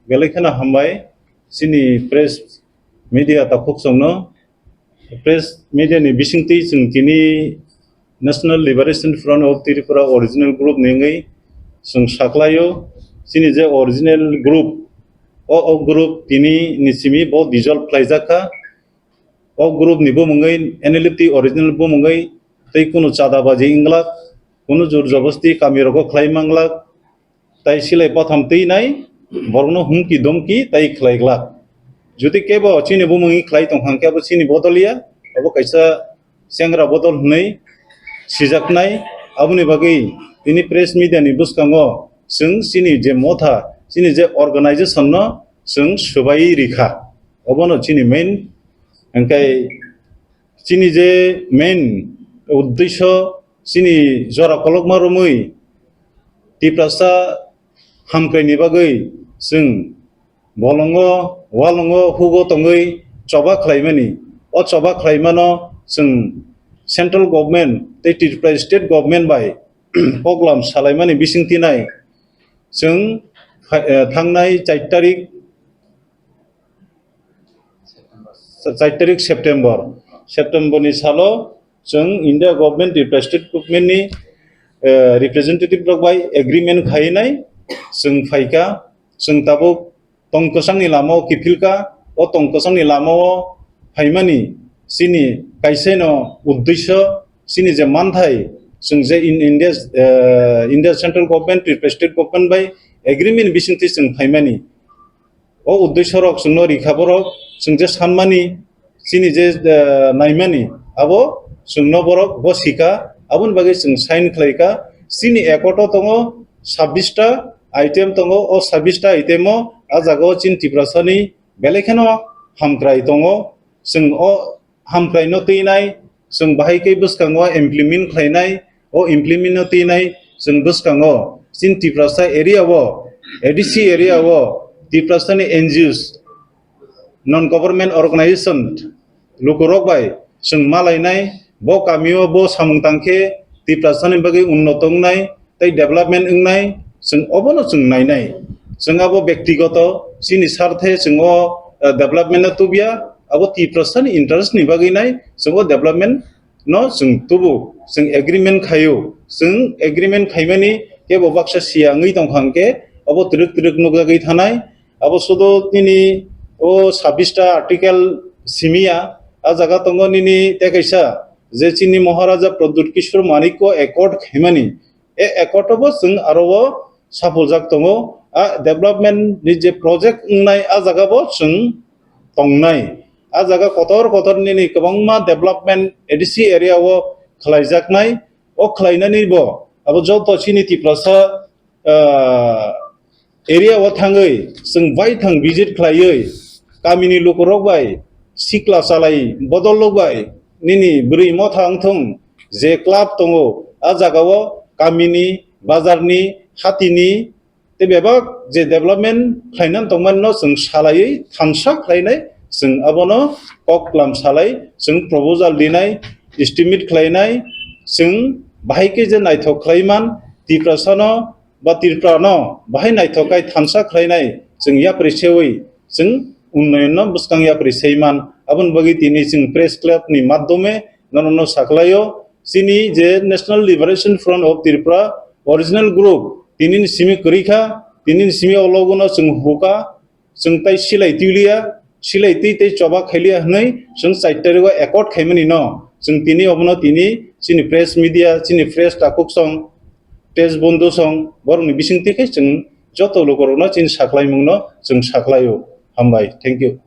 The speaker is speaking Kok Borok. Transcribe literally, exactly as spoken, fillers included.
Belai kheno hambai chini press media takhuk chwngno. Press media ni bisingtwi chwng tini National Liberation Front of Tripura original group ni wngwi chwng saklaio. Chini je original group, o, o group tini ni simi bo dissolve khlaijak kha. O group ni bumungwi N L F T original bumungwi tei kunu chadabaji wnglak, kunu jur jobosti kami rogo khlai manglak, tai silai patham twi nai borokno humki domki tai khlai glak. Jodi kebo chini bumungwi khlai tong kha khe abo chini bodol ya, abo kaisa chengra bodol hwnwi sijaknai. Aboni bagwi tini press media ni bwskango chwng chini je motha, chini je organization no chwng swbai rikha. Obono chini main, hwnkhe chini je main uddesyo chini jora kolokma romwi Tiprasa hamkraini bagwi chwng bolongo, walongo, hugo tongwi choba khlaimani. O choba khlaimano chwng central government tei Tripura state government bai koklam salaimani bisingtwi nai chwng, eh, thangnai char tarik, char tarik September, September ni salo chwng India government, Tripura state government ni, eh, representative rok bai agreement khainai chwng phaikha. Chwng tabuk tong kwchangni lamao kiphilkha. O tong kwchangni lamao phaimani chini kaisano uddesyo, chini je manthai, chwng je in India, eh, India central government, Tripura state government bai agreement bisingtwi chwng phaimani. O uddesyo rok chwngno rikha borok, chwng je sanmani, chini je, eh, naimani, abo chwngno borok bo sika, aboni bagwi chwng sign khlaikha. Chini accord o tongo sabbish ta item tongo, o sabbish ta item o a jaga o chini Tiprasani belai kheno hamkrai tongo. Chwng o hamkraino twinai, chwng bahai khe bwskango implement khlainai, o implement no twinai chwng bwskango chini Tiprasa area o, A D C area o Tiprasani N G Os, non government organization lukurok bai chwng malainai, bo kamio bo samung tangkhe Tiprasani bagwi unnoto wngnai, tei development wngnai, chwng obono chwng nainai. Chwng abo bektigoto chini sarthe chwng o, eh, development no tubya, abo Tiprasani interest ni bagwi nai chwng o development no chwng tubu, chwng agreement khaio. Chwng agreement khaimani kebo baksa siya wngwi tongkha hwnkhe abo twrwk twrwk nukjagwi thanai. Abo sudu nini o sabbish ta article simiya, a jaga tongo nini tei kaisa je chini Maharaja Pradyut Kishore Manikya accord khaimani, e accord o bo chwng aro o saphuljak tongo. A development ni je project wngnai a jaga bo chwng tongnai. A jaga kotor kotor nini kwbangma development A D C area o khlaijaknai. O khlainani bo abo joto chini Tiprasa, ah, area o thangwi chwng baithang visit khlaiwi kamini lukurok bai sikla chalai bodol rok bai nini bwrwi motha wngthung je club tongo a jaga o kamini, bazarni, hatini tei bebak je development khlainani tongmani no chwng salaiwi thansa khlainai, chwng abono koklam salai, chwng proposal dinai, estimate khlainai, chwng bahai khe je naithok khlaiman Tiprasano ba Tripurano bahai naithok khai thansa khlainai chwng yapri sewi chwng unnoyonno bwskang yapri seiman. Aboni bagwi tini chwng press club ni madhyome norokno saklaio, chini je National Liberation Front of Tripura original group tini ni simi kwrwi kha, tini ni simi o logo no chwng hukha, chwng tai silai twi liya, silai twi tei choba khai liya hwnwi chwng char tarik o accord khaimani no chwng tini obono tini chini press media, chini press takhuk song, press bondhu song, borokni bisingtwi khe chwng joto lukurokno chini saklaimungno chwng saklaio. Hambai, thank you.